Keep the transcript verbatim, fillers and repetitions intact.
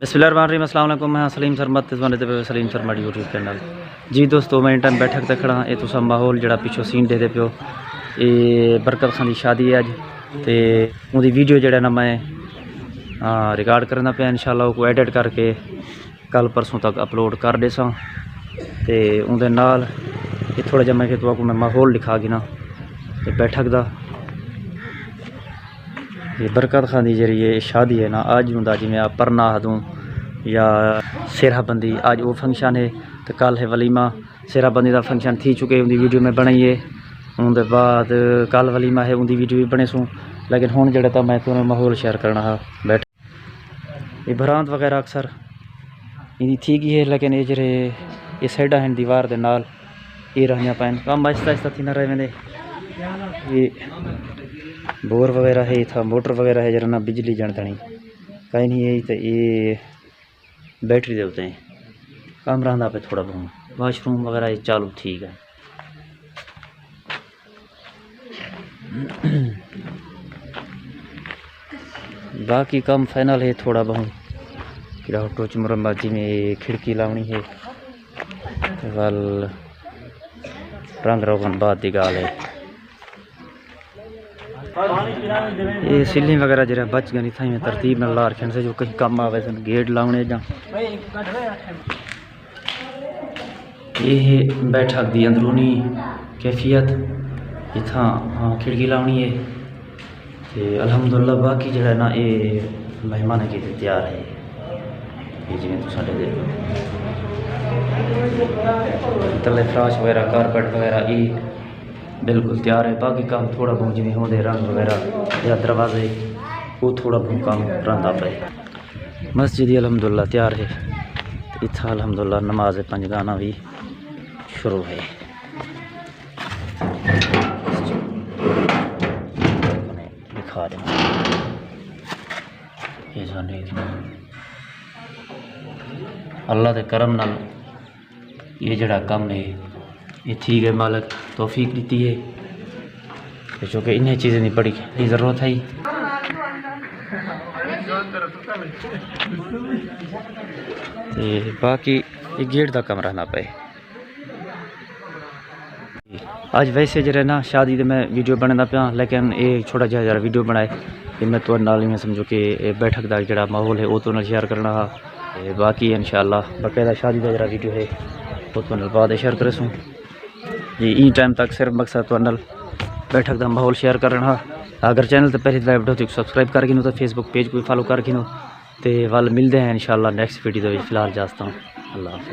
بسم اللہ الرحمن الرحیم۔ السلام علیکم، میں ہاں سلیم سرمد تے تساں ݙیہدے پئے سلیم سرمد یوٹیوب چینل۔ جی دوستو، میں ایں ٹائم بیٹھک تے کھڑا ہاں۔ اے تساں ماحول جیڑھا پچھوں سین ݙیہدے پیو، اے برکت خان دی شادی ہے اڄ، تے اوندی ویڈیو جیڑھا نا میں، آ، ریکارڈ کریندا پیا۔ انشاءاللہ اوکوں ایڈٹ کر کے کل پرسوں تک اپلوڈ کر ݙیساں۔ تے اوندے نال اے تھوڑا جیہا میں کہ تہاکوں میں ماحول ݙکھا گھناں تے بیٹھک دا۔ اے برکت خان دی جیڑھی اے شادی ہے نا، اڄ اوندا جیویں آ پرنا آہدوں یا سہرا بندی، اڄ او فنکشن ہے تے کل ہے ولیمہ۔ سہرا بندی دا فنکشن تھی چکے، اوندی ویڈیو میں بݨائی ہے۔ اوندے بعد کل ولیمہ ہے، اوندی ویڈیو وی بݨیسوں۔ لیکن ہݨ جیڑھا تاں میں تہاکوں ماحول شیئر کرݨا ہا۔ بیٹھ اے برانت وغیرہ اکثر ایندی تھی ڳئی ہے، لیکن اے جیڑھے اے سائیڈاں ہن دیوار دے نال، اے رہندیاں پئن۔ کم آہستہ آہستہ تھیندا رہ ویندے۔ اے بور وغیرہ ہے، اتھاں موٹر وغیرہ ہے، جیڑھا نا بجلی ڄݨ تݨی کائنی ہے۔ تے اے بیٹری دے اتے کم رہندا پئے تھوڑا بہوں۔ واش روم وغیرہ اے چالو تھی ڳئے۔ باقی کم فائنل ہے تھوڑا بہوں، کیڑا ٹوچ مرمت، جیویں کھڑکی لاوݨی ہے، ول رنگ روغن بعد دی ڳالھ ہے۔ اے سیلنگ وغیرہ جیڑھا بچ ڳئے، اتھاں میں ترتیب نال لا رکھن سے جو کہیں کم آوے سن، گیٹ لاوݨے جاں۔ اے ہے بیٹھک دی اندرونی کیفیت۔ اتھاں، ہاں، کھڑکی لاوݨی ہے تے الحمدللہ باقی جیڑھا نا اے مہماناں کیتے تیار ہے۔ اے جیویں تساں ݙیہدے تلے فراش وغیرہ، کارپٹ وغیرہ اے بالکل تیار ہے۔ باقی کم تھوڑا بہوں جیویں ہوندے رنگ وغیرہ یا دروازے، او تھوڑا بہوں کم رہندا پئے۔ مسجد ہی الحمدللہ تیار ہے۔ اتھاں الحمدللہ نماز پنج گانا وی شروع ہے۔ ݙکھا ݙیواں۔ اے ساݙے اللہ دے کرم نال اے جیڑھا کم ہے، اے تھی ڳئے، مالک توفیق ݙتی ہے۔ تے چونکہ انہیں چیزیں دی بڑی ضرورت ہے۔ تے باقی اے گیٹ دا کم رہندا پئے۔ اڄ ویسے جیڑھے نا شادی دے میں ویڈیو بݨیندا پیاں، لیکن اے چھوٹا جیہا جیڑھا ویڈیو بݨائے، تے میں تہاݙے نال ایویں سمجھو کہ اے بیٹھک دا جیڑھا ماحول ہے، او تہاݙے نال شیئر کرݨا ہا۔ تے باقی انشاءاللہ باقاعدہ شادی دا جیڑھا ویڈیو ہے، او تہاݙے نال بعد شیئر کریسوں۔ جی، ایں ٹائم تک صرف مقصد تہاݙے نال بیٹھک دا ماحول شیئر کرݨا ہا۔ اگر چینل تے پہلی دفعہ آئے ہو تے سبسکرائب کر گھنو، تے فیس بک پیج کوں فالو کر گھنو۔ تے ول ملدے ہیں انشاءاللہ نیکسٹ ویڈیو دے وچ۔ فی الحال اجازت ہوں، اللہ حافظ۔